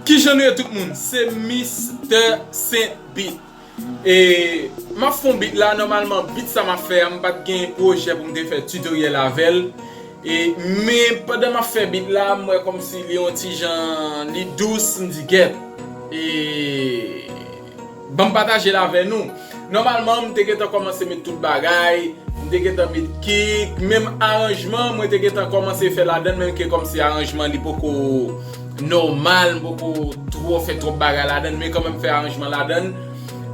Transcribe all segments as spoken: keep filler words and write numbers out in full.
Kijan nou ye tout moun? Se Mister Saint Beat. E m ap fè yon beat la, nòmalman beat sa m ap fè a, m pa t gen pwojè pou m te fè tutoriel avè l. E, men pandan m ap fè beat la, m wè kòmsi li yon ti jan, li dous, m di gèt. E ban m pataje l avè nou. Nòmalman, m te gentan kòmanse met tout bagay, m te gentan met kick, menm aranjman, mwen te gentan kòmanse fè ladan l, menm ke kòmsi aranjman li poko nòmal, m poko twò fè twòp bagay ladan l, men kanmenm fè aranjman ladan l.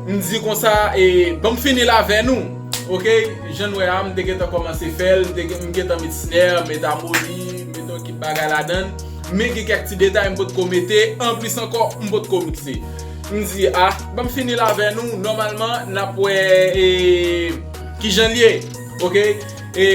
M di konsa, e, ban m fini l avè nou, oke? Jan n wè a, m te gentan kòmanse fè l, m te gen, m gentan met snare, met amoli, met yon kit bagay ladan l, men gen kèk ti detay m potko mete, anplis ankò, m potko mikse. M di, a, ban m fini l avè nou, nòmalman, n ap wè, e, kijan l ye, oke? E,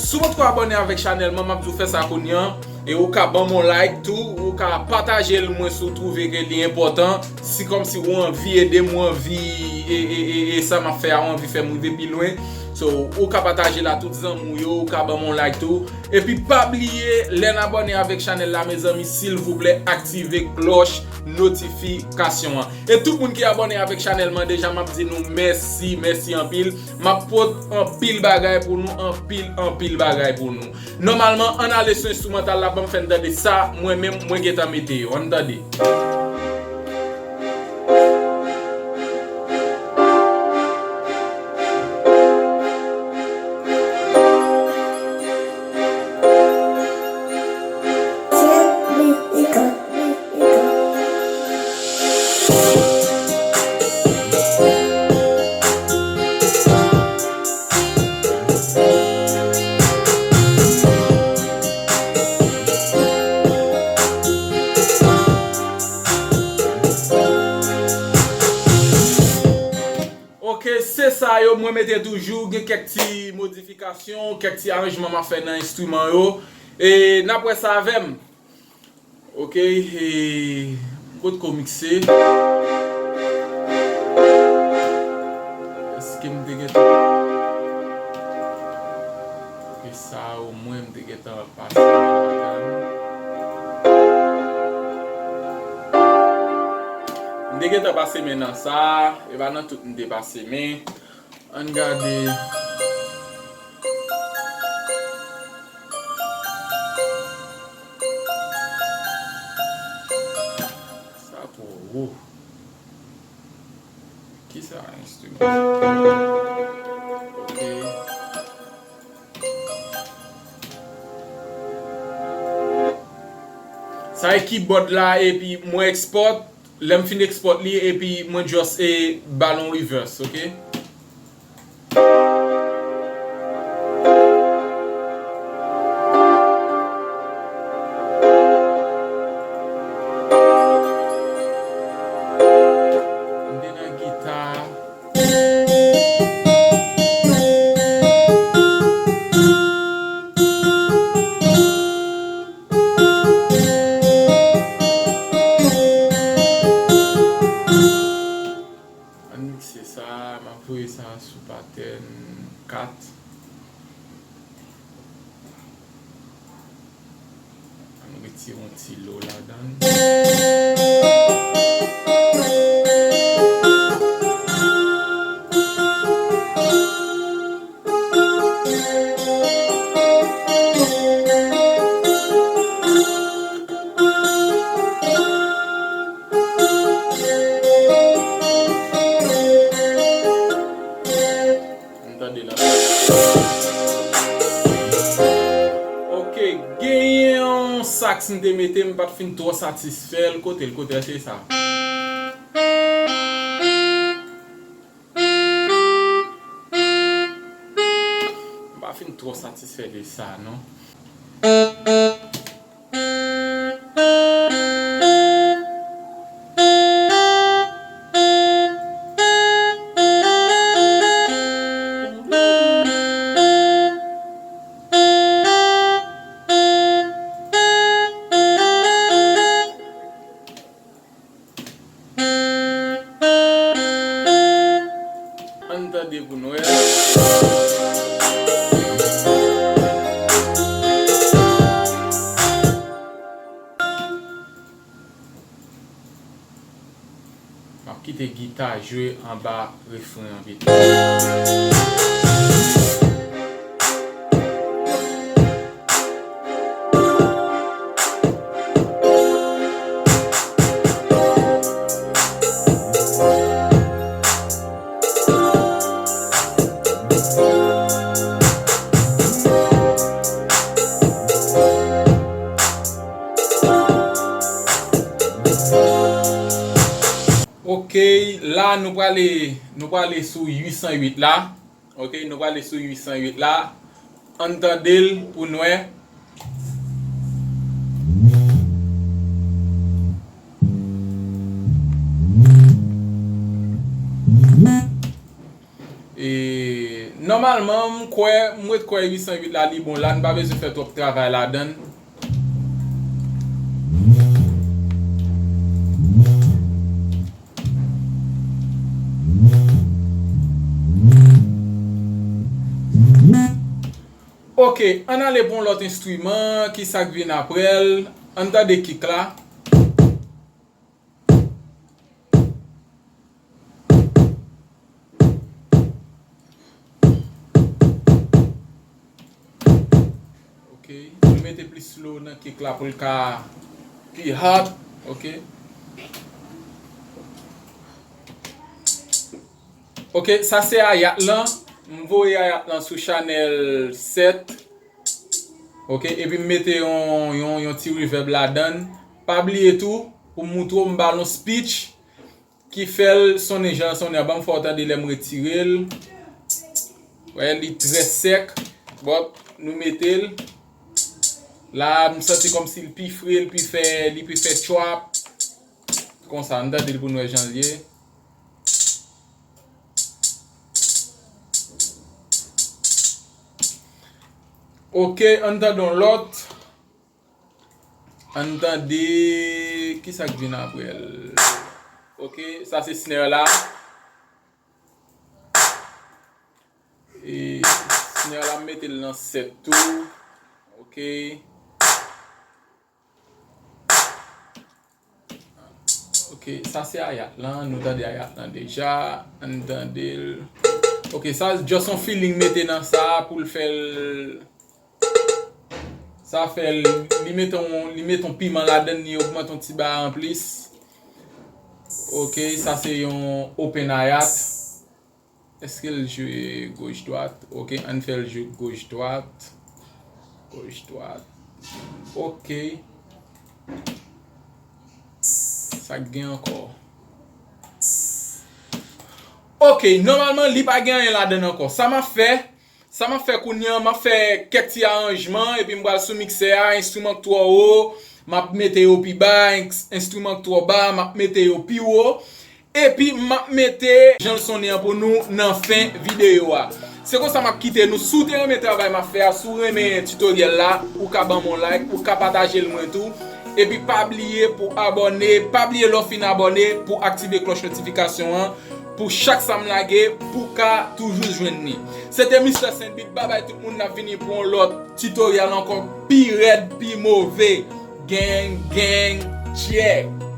si w potko abòne avèk chanèl mwen, m ap di w fè sa kounye a. E ou ka ban m yon like tou, ou ka pataje l mwen si w twouve ke li enpòtan. Si kòmsi ou anvi ede m, ou anvi e, e, e, e sa m ap fè a, ou anvi fè m rive pi lwen. So, ou ka pataje l a tout zanmi w yo, ou ka ban m yon like tou. Epi pa bliye, lè n abòne avèk chanèl la, mezanmi, silvouplè, aktive klòch notifikasyon an. E tout moun ki abòne avèk chanèl mwen deja, m ap di nou mèsi, mèsi anpil. M ap pot anpil bagay pou nou, anpil, anpil bagay pou nou. Nòmalman, ann ale sou enstrimantal la, ban m fè n tande sa mwen menm mwen gentan mete yo. Ann tande. Ok, se sa yo mwen mete toujou, gen kèk ti modifikasyon, kèk ti aranjman m ap fè nan enstriman yo. E n ap wè sa avè m. Ok, e, m potko mikse. Èske m te gentan? Ok, sa omwen m te gentan pase men nan ladan. M te gentan pase men nan sa, e pa nan tout m te pase men. Ann gade. Sa twò wo. Kisa enstriman? Ok. Sa e keyboard la, epi mwen export. Lè m fin export li, epi mwen just e ba l yon reverse, ok? M te nan gita. Ann mikse sa, m ap voye sa sou patèn kat. Ann retire yon ti lo ladan l. Ann tande la. Ok, genyen yon sax m te mete, m pa t fin twò satisfè l. Kote l, kote l, se sa. M pa fin twò satisfè de sa, non. Ann tande pou n wè. M ap kite gita jwe anba refren an pito. Ok, la nou prale, nou prale sou uit san uit la. Ok, nou prale sou uit san uit la. Ann tande l pou n wè. E, nòmalman, m kwè, m ret kwè uit san uit la li bon la, n pa bezwen fè twòp travay ladan l. Ok, ann ale pou yon lòt enstriman, ki sa k vin apre l? Ann tande kik la. Ok, nou mete plis slow nan kik la pou l ka pi hard. Ok. Ok, sa se ayat lan. M voye ayat lan sou chanèl sèt. Ok, epi m mete yon, yon, yon ti reverb ladan l. Pa bliye tou, pou m moutre w, m ba l yon speech ki fè l sonnen jan l sonnen an. Ban m fè w tande lè m retire l. Wè, li trè sèk. But, nou mete l. La, m santi kòmsi l pi fre, l pi fè, li pi fè trap. Konsa, ann tande l pou n wè jan l ye. Ok, ann tande yon lòt. Ann tande, ki sa k vin apre l? Ok, sa se snare la. E snare la, m mete l nan sèt tou. Ok. Ok, sa se ayat lan. Nou tande ayat lan deja. Ann tande l. Ok, sa just yon feeling mete nan sa pou l fè l. Sa fè l, li mete yon, li mete yon piman ladan l, li ogmante yon ti bagay anplis. Ok, sa se yon open ayat. Èske l jwe goch dwat? Ok, ann fè l jwe goch dwat. Goch dwat. Ok. Sa k gen ankò? Ok, nòmalman, li pa gen anyen ladan l ankò. Sa m ap fè, sa m ap fè kounye a, m ap fè kèk ti aranjman, epi m pral sou miksè a, enstriman k twò wo, m ap mete yo pi ba, ens-, enstriman k twò ba, m ap mete yo pi wo. Epi m ap mete jan l sonnen an pou nou nan fen videyo a. Se konsa m ap kite nou. Si w te renmen travay m ap fè a, si w renmen titoryèl la, ou ka ban m yon like, ou ka pataje l mwen tou. Epi pa bliye pou abòne, pa bliye lè w fin abòne pou aktive klòch notifikasyon an, pou chak sa m lage, pou w ka toujou jwenn li. Se te Mister Saint Beat, babay tout moun, n ap vini pou yon lòt titoryèl ankò pi rèd, pi move. Gang, gang, check.